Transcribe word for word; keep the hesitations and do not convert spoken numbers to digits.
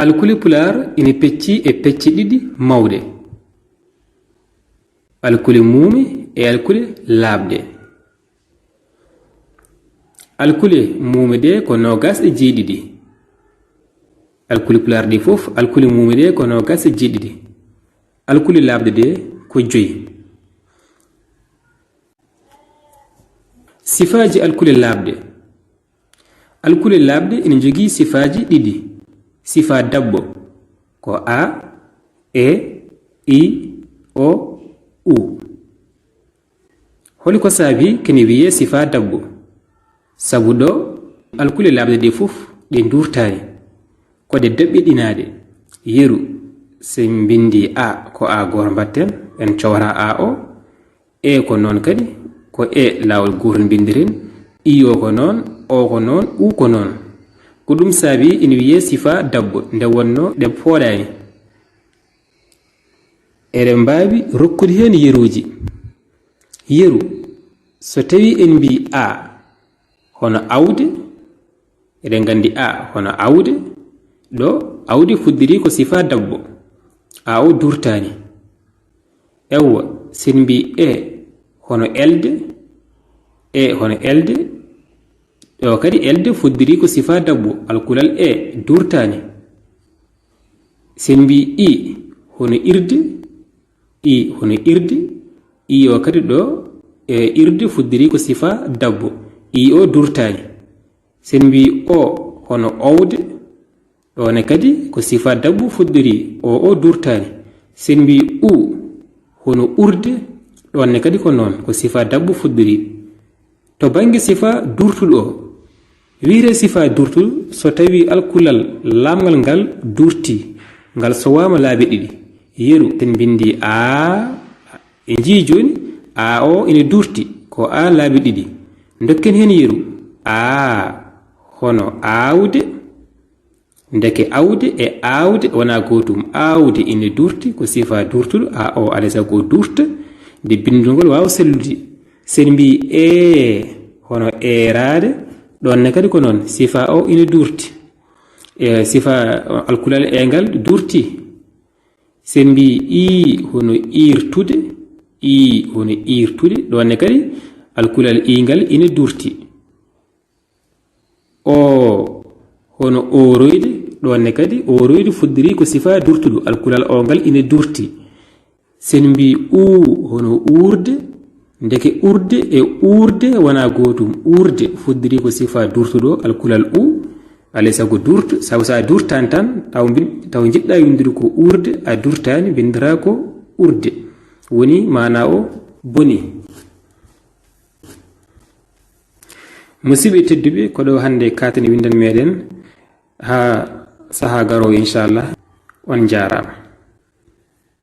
Alkule Pulaar ina pecci e pecce ɗiɗi mawɗe. Alkule muume e alkule laaɓɗe. Alkule muume ɗe ko noogas e jeeɗiɗi. Alkule Pulaar ɗi fof, alkule muume ɗe ko noogas e jeeɗiɗi. Alkule laaɓɗe ɗe ko joyi. Sifaaji alkule laaɓɗe. Alkule laaɓɗe ina njogii sifaaji ɗiɗi. Sifaa daɓɓo ko A, E, I, O, U. Holi ko saabii kene wiyee sifaa daɓɓo? Sabu ɗo alkule laaɓɗe ɗe fof ɗe nduurtaani. Ko ɗe daɓɓiɗinaaɗe. Yeru, so en mbinndii A, ko A gooto mbaɗten, en cowata A o. E ko noon kadi, ko E laawol gootol mbinndiren. I o ko noon, O ko noon, U ko noon. Ko ɗum saabii ina wiyee sifaa daɓɓo, nde wonnoo ɗe pooɗaani. Eɗen mbaawi rokkude heen yeruuji. Yeru, so tawii en mbii A, hono awde, eɗen nganndi A hono awde, ɗo awde fuddiri ko sifaa daɓɓo, A o duurtaani. Eywa, so en mbii E hono elde, E hono elde, ɗo kadi elde fuddiri ko sifaa daɓɓo, alkulal E duurtaani. So en mbii I hono irde, I hono irde, I o kadi ɗo, e, irde fuddiri ko sifaa daɓɓo, I o duurtaani. So en mbii O hono owde, ɗo ne kadi ko sifaa daɓɓo fuddiri, O o duurtaani. So en mbii U hono urde, ɗon ne kadi ko noon, ko sifaa daɓɓo fuddiri. To bannge sifaa duurtuɗo o, wiyetee sifaa duurtuɗo so tawii alkulal laamngal ngal duurtii, ngal sowaama laabi ɗiɗi. Yeru, so en mbinndii A, en njiyii jooni A o ina duurti, ko A laabi ɗiɗi. Ndokken heen yeru, A hono aawde, ndeke awde e aawde wonaa gootum. Aawde ina duurti, ko sifaa duurtuɗo, A o alaa e sago duurta, nde binndol ngol waawa sellude. So en mbii E hono eeraade, ɗon ne kadi ko noon, sifaa o ina duurti. E sifaa alkulal E ngal duurti. So en mbii I hono iirtude, I hono iirtude, ɗon ne kadi alkulal I ngal ina duurti. O hono ooroyde, ɗon ne kadi ooroyde fuddiri ko sifaa duurtuɗo, alkulal O ngal ina duurti. So en mbii U hono uurde, ndeke urde e uurde wonaa gootum. Uurde fuddiri ko sifaa duurtuɗo, alkulal U alaa e sago duurta, sabu so a duurtaani tan, taw mbin-, taw njiɗɗaa winndude ko uurde, a duurtaani, mbinndataa ko urde. Woni maanaa o bonii. Musidɓe tedduɓe, ko ɗo hannde kaatane winndan meɗen. Haa sahaa garoowo, inchallah. On njaaraama.